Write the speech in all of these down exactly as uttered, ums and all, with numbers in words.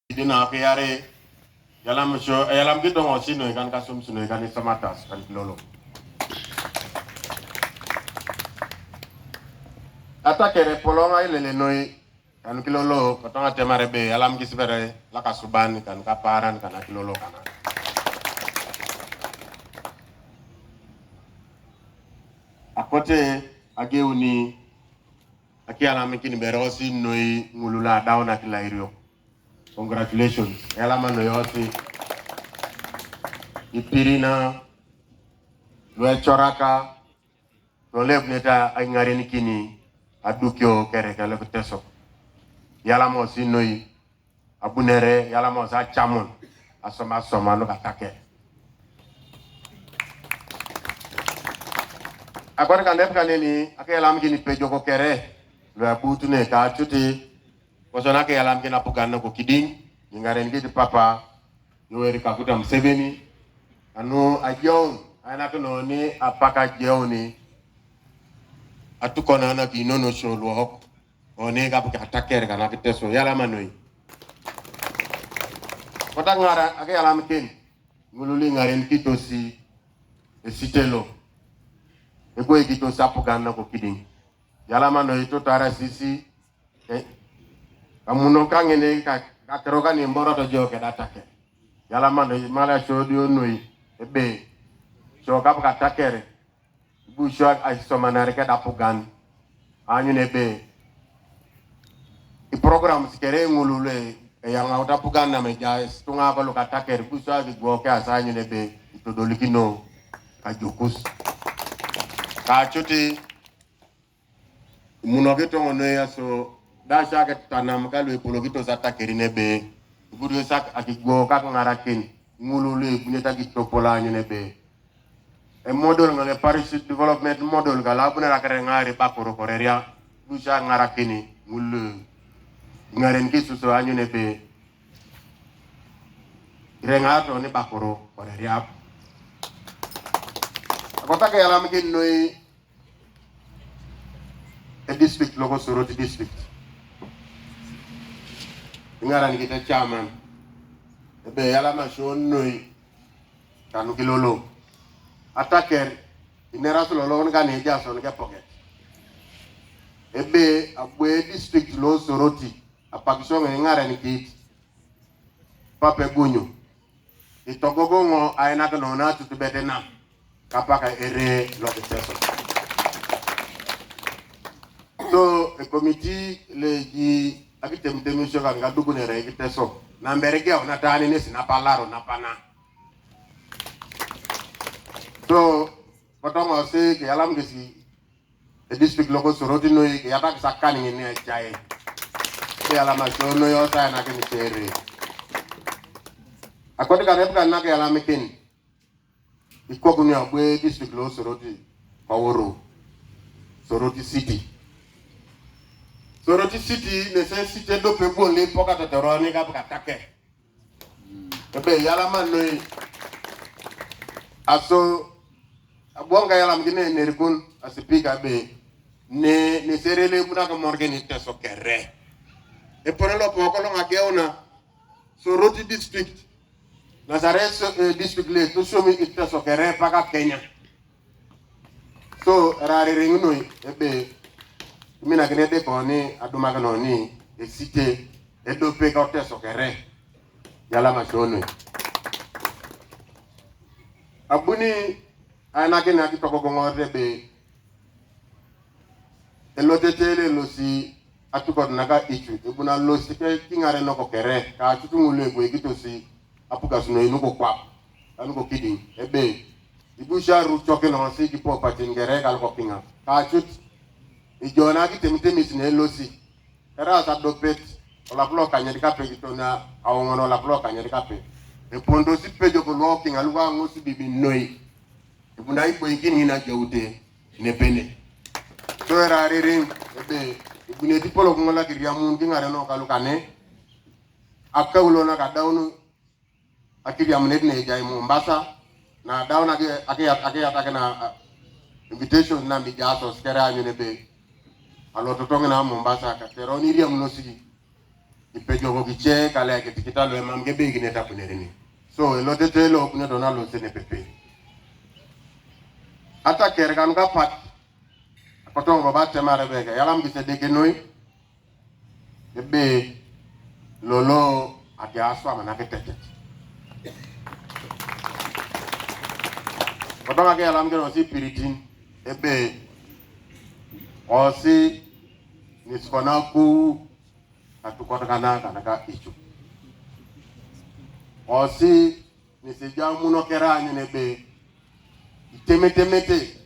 Kidin na kiyare, yalam so, yalam kitoŋo sinoi kan kasum sinoi kan isomatas kan kilolo. Atakere poloŋ ailele noi kan kilolo, kotoŋ atemar ebe yalam kisibere lakasuban kan kaparan kan akilolo kana. Akote ageuni akialamikin berosi noi ŋulu lo adaun akilairio. Congratulations. Elama noi osi ipirina luecoraka, lolebunete aiŋarenikini adukio kereka lokiteso. Yalamosi noi abunere, yalamosi acamon asoma asoma nukatake. Akot kanep kaneni akeyalamkin ipejok kere luebutune kacuti, koso nakeyalamkin apugan nako kidiŋ, iŋarenikit papa Yoweri Kaguta Museveni, anu ajaun ainakinoni apak ajauni atukona nakinonosio luok oni kapuk ataker kanakiteso yalama noi. Kotak ŋara akeyalamkin ŋulu liŋaren kitosi esitelo, egoi kitosi apugan nako kidiŋ yalama noi tutara sisi. Eh, kamuno kaŋene ka- kakiro kani emboroto jo keda taker. Yalama noi mala codio noi ebe co kapuk ataker, ibu co aisomanar keda apugan. Anyun ebe iprograms kere ŋulu le eyaŋaut apugan nam ejaas tuŋa kolu kataker, ibu co akigwoke asa anyun ebe itodolikino kajokus. Kacuti imunokito ŋo noi aso da acaket tanam kalu epolokitos atakerin ebe iburios ak- akigwok akiŋarakin ŋulu lu ebunete akitopol aanyun ebe emodel ŋol eparish development model kalo abunere akereŋaar ibakoro koreria luce akiŋarakin ŋul lu iŋaren kisuso aanyun ebe ireŋaar toni ibakoro koreria. Akoto akeyalamikin noi edistrict loko Soroti district. Iŋaranikit echairman ebe eyalama asion noi kanukilolo ataker ineras lolon kane ejason kepoket ebe abu edistrict lo Soroti apakisio ŋe iŋaranikit Papa Egunyu itogogoŋo ainakinon atutubet na kapaka ere lokiteso. So ekomiti leji akitemutemisio kan kadukunere ikiteso namber egeu nataani nesi napalaro napana. So kotoŋosi kiyalam kesi edistrict loko Soroti noi kiyatak sakan ŋin ejai. Kiyalama so noi osainakin kere. Akot karep kan nakiyalamikin ikokuni abu edistrict lo Soroti kowuru Soroti city. Soroti city nese city edope bon lo ipok ateteroni kapuk atake. Ebe yalama noi aso abuoŋ kayalamikin enerikon asipika ebe ne nesere lo ebunak morgen iteso kere epone lopo koloŋ ageuna Soroti district nasare so, eh, district le tosomi iteso kere paka Kenya. So eraririŋ noi ebe iminakin edekoni adumakinoni esite edope koteso kere yalama aso noi. Abuni ainakin akitogogoŋor ebe elotete lo elosi atukot naka icu ebuni alosi ke kiŋarenok kere kacut ŋul eboikitosi apugas noi nuko kwap kanuko kidiŋ ebe ibu ca rucokinosi kipopatin kere kalukokiŋa kacut ijo na kitemitemis ne elosi. Eraas adopet olap lokanyit kape kiton aoŋon olap lokanyit kape epontos ipejok luokiŋa luko aŋos bibin noi. Ebuni aiboikin ŋin ajaute nepene. So eraririŋ ebe ebuneti polok ŋol akiriamun kiŋarenok kalukane akaulo nakadaun akiriamunet neejai Mombasa, nadaun akiyatakin invitation nam ijaatos kere aanyun ebe alototo ŋina Mombasa kateroni iriamunosi Ipejoko kice kale kitikita lo emam kebeikineta kunerini. So, elotete lo kuneto na lo sene pepe. Ata kere kan kapat, kotong baba temare beke, yalam kise deke noi, ebe lolo ake aswa mana ketetet. Kotong ake yalam kene osi piritin, ebe osi nisikona ku katukot kana, kana ka icu. Osi nisi jamuno kere anyun ebe itemetemete.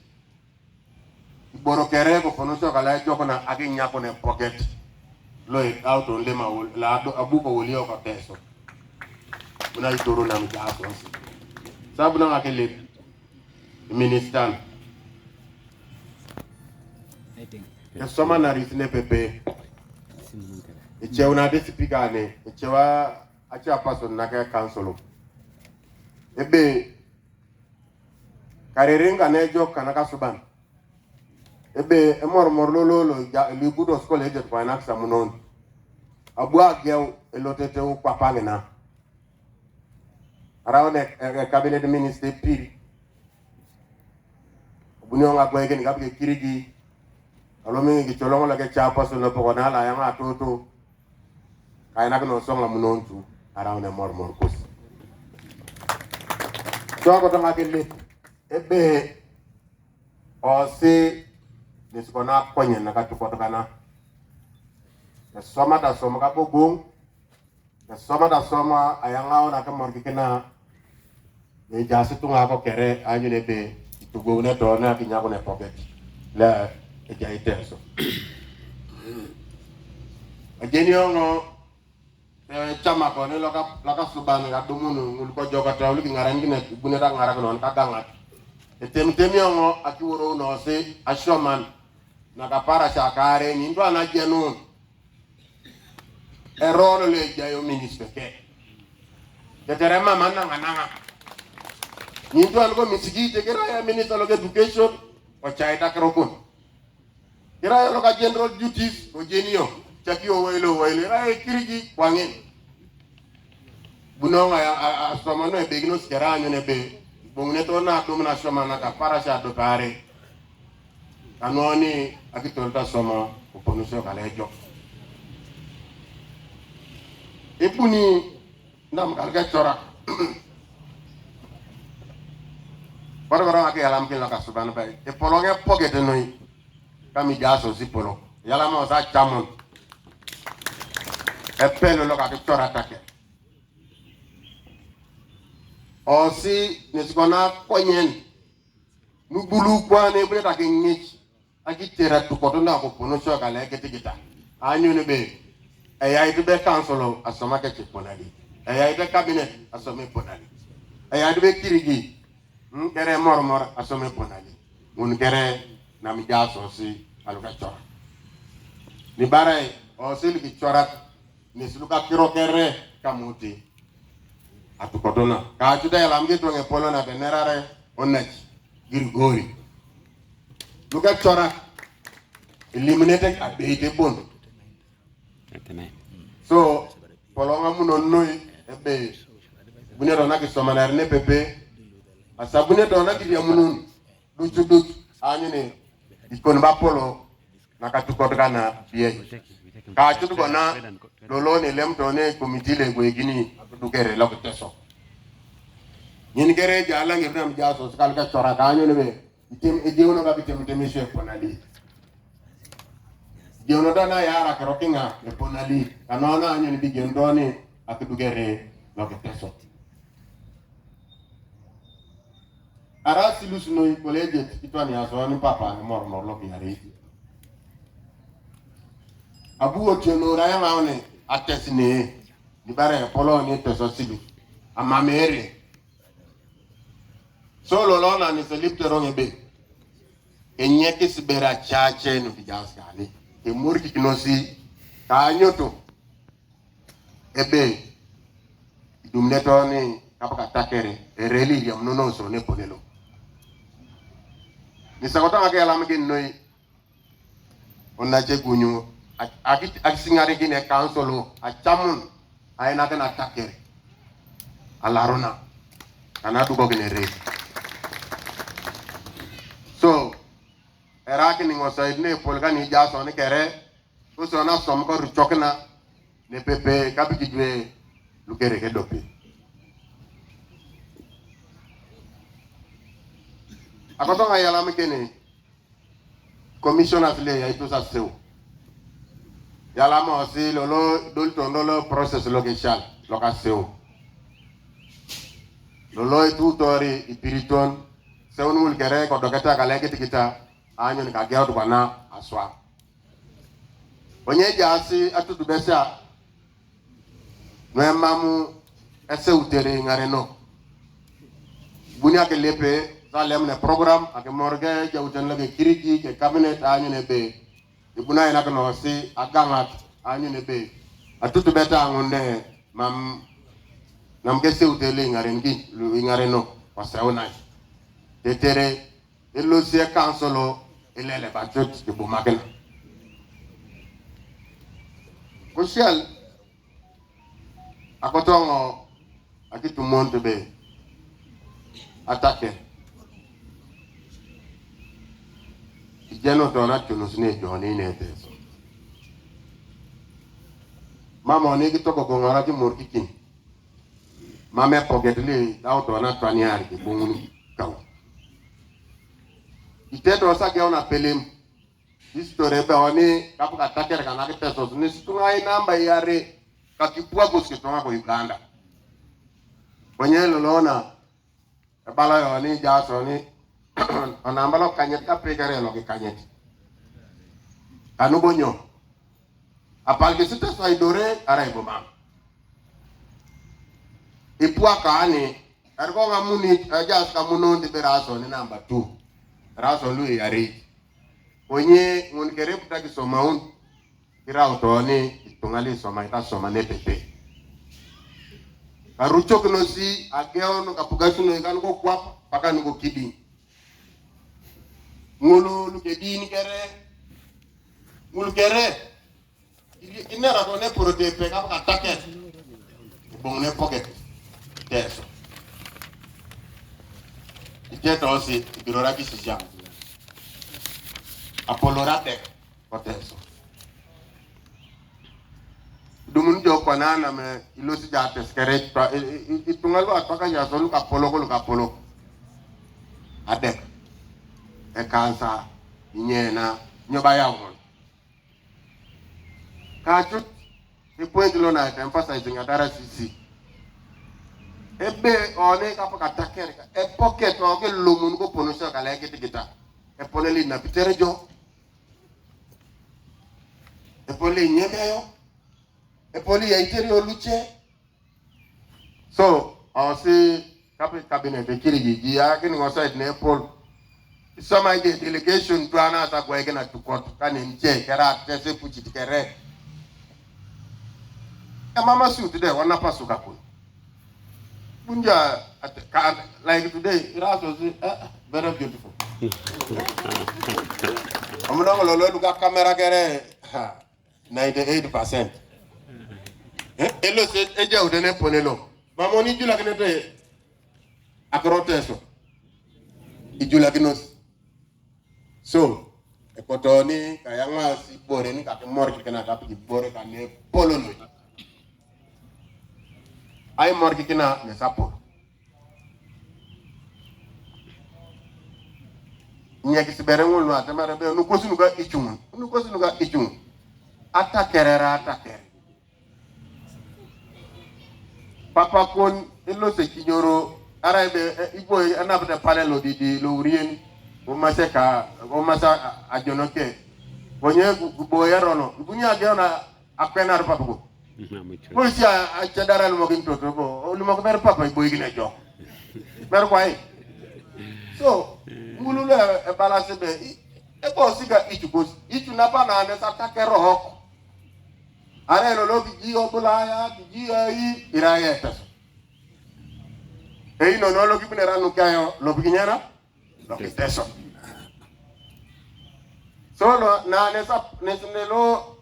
Iboro kere ko pono so kala joko na aki nyako ne pocket. Lo e auto le ma wol, la ado abuko woli oko teso. Una itoro na mi jaso si. Sabu na akele ministan. Esoma na ris ne pepe. Echeu na de speaker ne, echeu a chairperson na ke council. Ebe, kariringa ne jok kana kasuban. Ebe, emor mor lo lo lo, ja, libudo skol ejet kwa enak samunon. Abu ageu elotete u kwa pangina. Around a, a, a cabinet minister piri. Bunio nga kweke ni kapike kirigi. Alomi ngi cholongo la ke chairperson lo poko na la yanga toto. Kaya nak no songa munontu around a mor mor kus. So ko tonga ke lit. Ebe osi nisikona konye na katukot kana. Esoma ta soma ka bogung. Esoma ta soma ayanga ona ke mor kikina. Ejasi tunga ko kere anyun ebe itugo ne to na kinyako ne pocket. La eja iteso. Ajeni ongo, eh, chama ko ne loka, loka suban ga dumunu ngul ko joka tawli ki ngaran kine bune ta ngara ko non ka gangat. Etem tem ongo aki woro no se ashoman na kapara shakare ni ndo ana jenun. Erolo le jayo minister ke. Tetere mama nanga nanga. Nintu algo misigiti kira ya minister lo education o chai ta krokun. Kira ya lo ka general duties o jenio. Chaki o wailo wailo. Kira ya kirigi kwangin. Bunonga ya a, a, soma no e begino skera anyo ne be. Bongne to na dum na soma na ka para sha do pare. Kanoni akitolta soma oponisio kale jok. Ibuni nam kalga chora. Bara bara ake yalam kin la kasuban bai. E polo nge pocket noi. Kami jaso si polo. Yalam o sa chamon. E pelo lo ka chora take. O si nisikona konyen. Nubulu kwane bune take ngich. Aki tera tukoto na ko pono so kale ke tikita. Anyu ne be. Eya itu be council asoma ke ci ponali. Eya itu be cabinet asoma ponali. Eya itu be kirigi. Hmm, kere mor mor asoma ponali. Ngun kere na mi jaso si aluka chora. Ni bare o si liki chora ni si luka kiro kere kamuti. Atukotona. Ka chuta ya lamgi tuange polo na benerare onach. Girigori. Luka chora. Eliminated a bete bon. Amen. So, polo nga muno noi ebe. Bune rona ki somanar ne pepe. Asa bune rona ki dia munun. Duchu duchu. Anyu ne. Ikon ba polo. Na katukot kana biye. Ka chutu kona lolo ne lem to ne komiti le gwe gini dukere lo teso. Nyin kere jala ngi nam jaso skal ka chora kanyo ne be. Item e jewno ka bitem tem ishe ponali. Jewno dana yara kero kinga ne ponali. Kanona anyo ne bi jewno ne akidukere lo teso. Ara silus noi koleje tikitwani aso ni papa ni mor mor lo kiari. Abu otio no raya maone atesne ni bare polo ni teso silu. Amamere. Solo lona ni selipte ronge be. Enye kisibera chache no bijaskani. Emurki kinosi kanyoto. Ebe idum ne toni kapa ka takere ereli ya mnono so ne ponelo. Ni sakota ake alam gen noi. Ona che gunyu Akisiŋarikin ekansolo acamun ainakin atakere alaruna kanadukokin erei. So erakin iŋosoit neepol kanijason kere kosio nasom korucokina nepepe kapikidwe lukereke dope. Akotoŋ ayalamikini commissioners le yaitos aseu. Yalamosi lolo idoliton lolo process lokesial lokaseu lolo itutori ipiriton seun ŋul kere kodoketa kalekitikita aanyun kageut kwana aswa. Konye ejaas atutubesia nuemam eseutere iŋarenok. Ibuni akelepe salem ne program akimor ke ejauten loke kiriki ke cabinet aanyun ebe ibuni ainakinosi agaŋat aanyun ebe atutubeta ŋun ne mam nam keseute lo iŋarenkin lu iŋarenok koseunai tetere elosi ekansolo ilelebacut ibumakina. Kosial akotoŋo akitumon tebe atake ijenot nationos ne ejoni ne Teso. Mam oni kitogogoŋara kimorikikin mam epoget li dauto natwaniar kibuŋun kau. Iteto sageun apelem history ebe oni kapuk ataker kanak Tesos nis tuŋa inamba iare kakipwakus kituŋa ko Uganda. Konye lolona ebala yoni ijaas oni onamba lokanyet kapikere lokikanyet. Kanubo nyo? Apal kesi Teso aidore arai bo mam. Ipwaka ani eriko ŋamunit ejaas kamunon dibe rason number two. Rason lu iyarit. Konye ŋun kere iputa kisomaun kirau toni ituŋa lu isomai kasoma nepepe. Karucokinosi ageun kapugasinoi kanukokwap paka nukokidiŋ. Ŋulu lukediin kere ŋulu kere Inera toni eporote epek apaka ataker iboŋ nepoket Teso. Itetosi ibiror akisisiam apolor adek ko Teso. Idumun jo kwana name ilosi jo ates kere ituŋa lu atwakajaso lukapolok lukapolok adek ekansa inyena nyo ba yaŋon. Kacut epoint lo na emphasizing adara sisi ebe oni kapaka ataker epoket oke lumun koponosio kalekitikita epone li napitere jo epone li nyemeyo epone li yaiterio luce. So osi kabi cabinet ekirigigi akin ŋosoit nepol isoma ije delegation twana sagwaikin atukot kanin ce kera tese pucit kere emama suit de wanapa sukakun bunja like today irasosi eh, very beautiful. Omunoŋ lolo luka kamera kere ninety-eight percent. Eh, elo se ejaute ne pone lo. Mamon ijulakinete akiro Teso. Ijulakinos. So ekotoni kayaŋas ibore ni kakimorikikina kapik ibore kane polonoi. Aimorikikina nesapor. Nyekisibere ŋun lu atemar ebe nukosi nuka icuŋun nukosi nuka icuŋun atakerera ataker. Papa kon elose kinyoro ara ebe iboi enapit epale lodidi lourien komase ka komase ajonoke konye kuboi erono ibuni ageuna akwenar papa kon. Polisi acedar alimokin toto bo olimok ber papa iboikin ejo ber kwai. So ŋulu lo ebalasi be ebosi ka icu kos icu napa nanes atake rohok. Are lolo kiji obulaya kiji ai iraya eteso. Ei nono lo kibunera nukayo lo bikinyera lo kiteso. So lo nanes ap nes nelo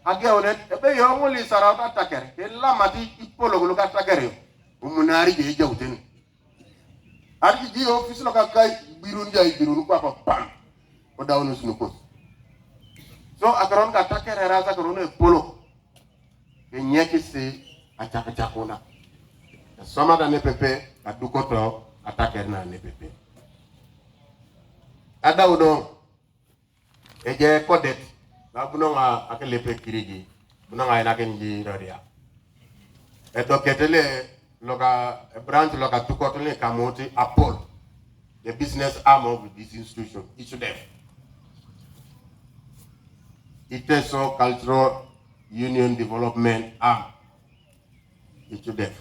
Ageunet, ebe yo ŋol isaraut ataker, ke lamati ipolok luka ataker yo. Umunari je ejau tene. Ariki ji ofis loka kai birun ja ibirun kwapa pam. Odaunus nukos. So, akeron ka ataker eras akeron epolok. Kenyekisi acakacakuna. Esomata nepepe, adukoto ataker na nepepe. Adau dong. Eje kodet, na bunoŋa akelepe kirigi, bunoŋa ainakin ji roria. Edoketele loka, branch loka tukotele kamuti apol, the business arm of this institution, ICUDEF. Iteso Cultural Union Development Arm, ICUDEF.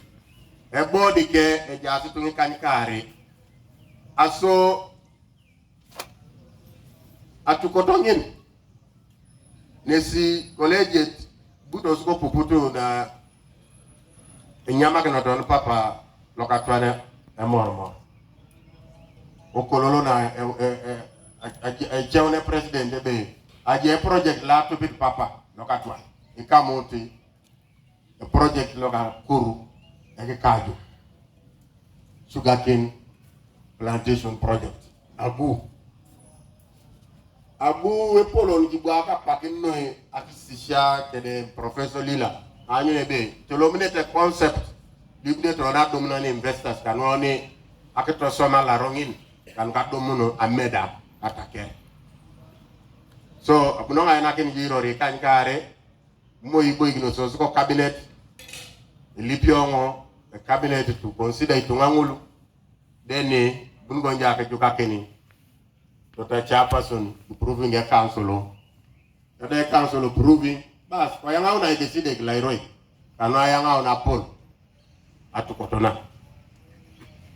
Ebodi ke ejaasi tuŋi kanykaari, aso atukoto ŋin. Nesi kolejet butos kopuputu na enyamakinot nu papa lokatwan emormor. Okololo na e, e, e, a- a- ejaune president ebe aje project la tupit papa lokatwan. Ikamuti project loka Kuru ekikaju sugarcane plantation project. Abu abu epolon kibwaka pakin noi akisisia kede Professor Lila. Anyu ebe tolomunete concept dibunete ona dum non investors kanoni akitosoma laroŋin kan kadumuno ameda ataker. So abuno ŋainakin jirori kany kare moi iboikinos ko cabinet, ilipioŋo e cabinet to consider ituŋa ŋulu. Deni bun gonja ke jukakini tota chairperson proving e council. Tada e council proving bas ko yaŋauna ide sidek lairoi kanu ayaŋauna pol atukotona.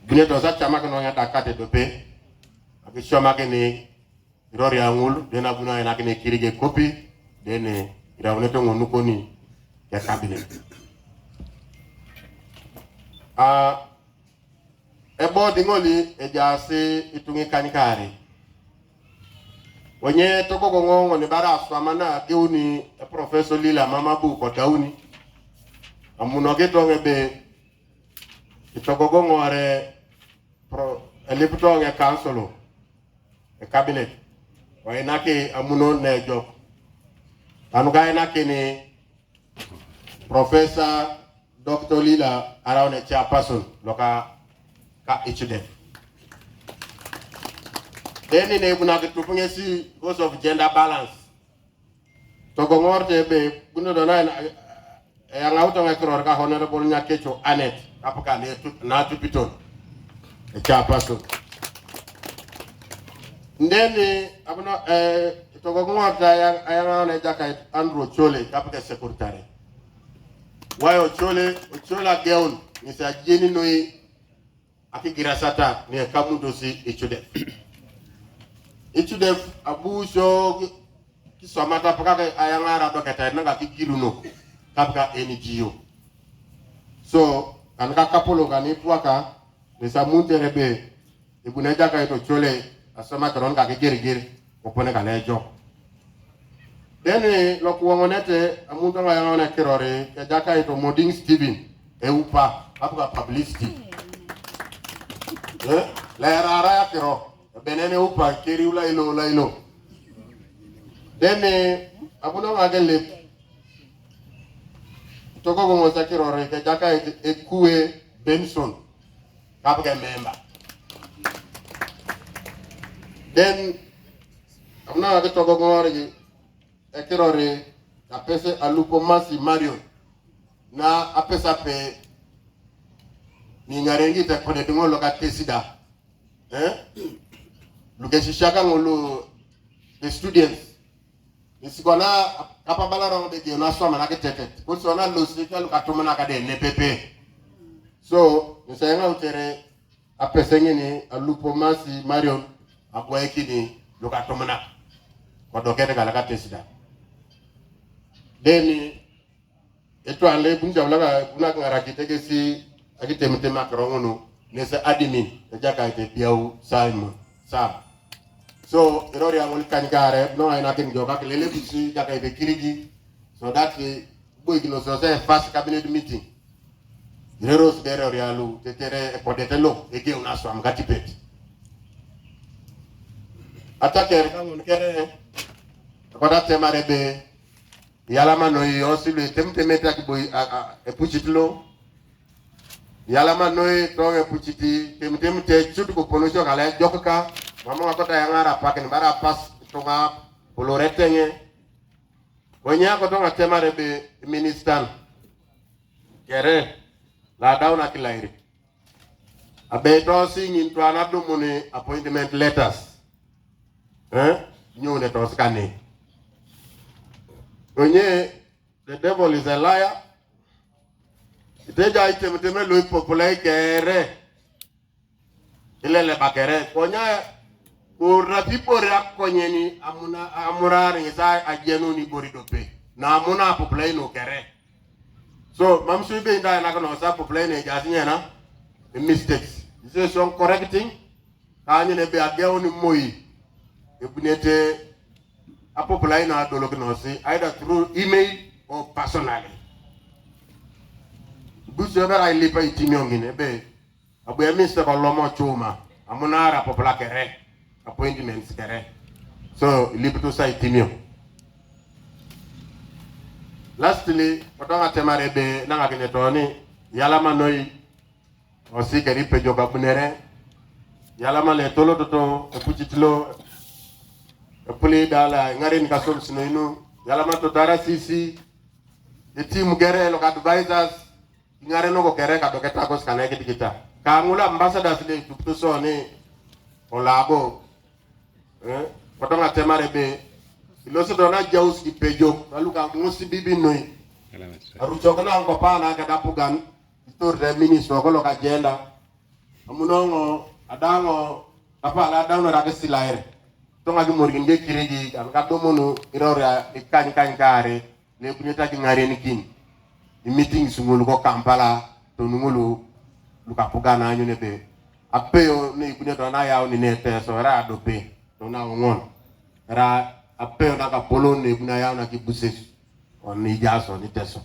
Bine tosa chamakino ŋedakate dope akishomakini iroria ŋul dena bunu ainakin ekirige kopi dene iraunete ŋonukoni ke cabinet. A ebodi ŋoli ejaasi ituŋ ikanykaari. Konye togogoŋo ŋoni bara aswama na ageuni eprofeso lila mama bu kodauni amunoki toŋ ebe itogogoŋore pro- eliputoŋ ekansolo ekabinet oinaki amunon nejok. Kanuka ainakini Professor Doctor Lila araun e chairperson loka ka ichide. Deni ne ibuna kitupu ŋesi because of gender balance. Togoŋor te be buno dona eyaŋauto ŋekiror ka Honorable Nyakecho Anet kapuka ne tupiton e chairperson. Ndeni abuno eh, togogoŋor te ayaŋaun ejakait Andrew Ochole kapuka secretary. Wai Ochole, Ochole ageun ŋesi ajeni noi akigirasata ni ekamudosi ichudef. Ichudef abu sio kisomata paka ayaŋara doketa nanga kigiruno kapka N G O. So kanuka kapolo kani pwaka nisamuntere be ibune jaka ito chole asoma karon ka kigirigir kopone kalejo. Deni lokuwoŋonete amuto ŋayaŋauna kirori kejaka ito Moding Steven eupa apuka publicity. Eh, lerara yakiro benene upa keriu lailo lailo. Deni abuno ŋagelip togogoŋosa kirori kejaka ito Ekue Benson. Kapke member. Then amna ke togo ngori ekirori apese alupo masi Marion na apesa pe ni ŋareŋi te kode duŋo loka tesida eh luke sisiaka ŋulu the students. Nisikona kapabalarau de geo nasoma nakitetet kosona losi kalu katumana kade nepepe. So nisayaŋa utere apeseŋini alupo masi Marion agwaikini lukatumunak kodokete kalakatesida. Deni etwan le bunjau laka bunak ŋarakite kesi akitemutem akiro ŋunu nese admin ejakait epiau Simon Sam. So irori aŋol ikany kare buno ainakin jo kakilelebusi jakait ekirigi. So that, eh, boikinos ose first cabinet meeting. Ireros bere orialu tetere ekodete lo egeu naswam katipet. Ataker kaŋun kere ekoda temar ebe iyalama noi osi lu etemtemete akiboi a, a, epucit lo. Iyalama noi toŋ epucit temtemete cut koponosio kala ejokka. Mama ŋakota yaŋar apakin bara apas ituŋa poloreteŋe. Konye akoto ŋatemar ebe ministan kere ladaun akilairit. Abe tosi ŋin twana dumuni appointment letters. Eh? Nyune tos kani. Konye the devil is a liar. Iteja itemteme lo ipopulai kere. Ilele bakere. Konya kurapipore akonyeni amuna amurari sa ajenuni bori dope. Na amuna apopulai no kere. So mamsu ibe inda na kono sa apopulai ne jasi nyena mistakes. This is some correcting. Kanye ne be ageuni moi. Ebunete apopulai na adolokinosi either through email or personally. Busu ebera ilipa itimio ŋin ebe abu emise kolomo chuma amunaar apopula kere appointments kere. So ilipitu sa itimio. Lastly, kotoŋa temar ebe naŋakinetoni yalama noi osi kere ipejok abunere. Yalama le tolototo epucit lo epuli da la iŋaren kasomis noinu. Yalama totara sisi etim kere loka advisors. Iŋarenoko kere kadoketakos kana ekitikita ka ŋul ambassadors le itukito soni olago. Eh, kotoŋa temar ebe ilosi do najaus kipejok kaluka ŋus bibi noi. Arucokina ŋopa na kedapugan itorite ministry okolo kajenda. Amunoŋo adaŋo kapala adaunor akisilaere. Toŋa kimorikin kekirigi kan kadomonu iroria ikanyikany kaare. Nekunete akiŋarenikin imiting suŋul ko Kampala tonuŋulu lukapugan aanyun ebe apeyo neibunio tona ayaun ne Teso erai adope tona oŋon. Erai apeyo nakapolon neibuni ayaun akibuses oni ijaas oni Teso.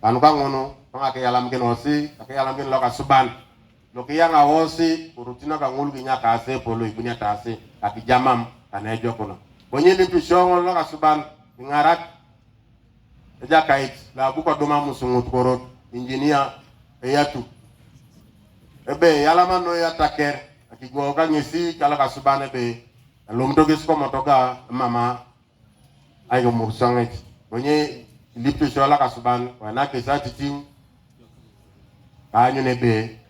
Kanuka ŋun koŋa kiyalamikin osi kakiyalamikin lokasuban. Lokiyaŋa wosi koruti naka ŋul kinyakasi epolo ibuniatasi kakijamam kana ejokuna. Konye lipisio ŋol lokasuban iŋarak ejakait loabu koduma musuŋut korot injinia eyatu ebe yalama noi ataker akigwoka ŋesi kalokasuban ebe elomutokis komotoka emama. Aiko mursaŋet konye ilipto isio lokasuban koenakis atitiŋ. Kaanyun ebe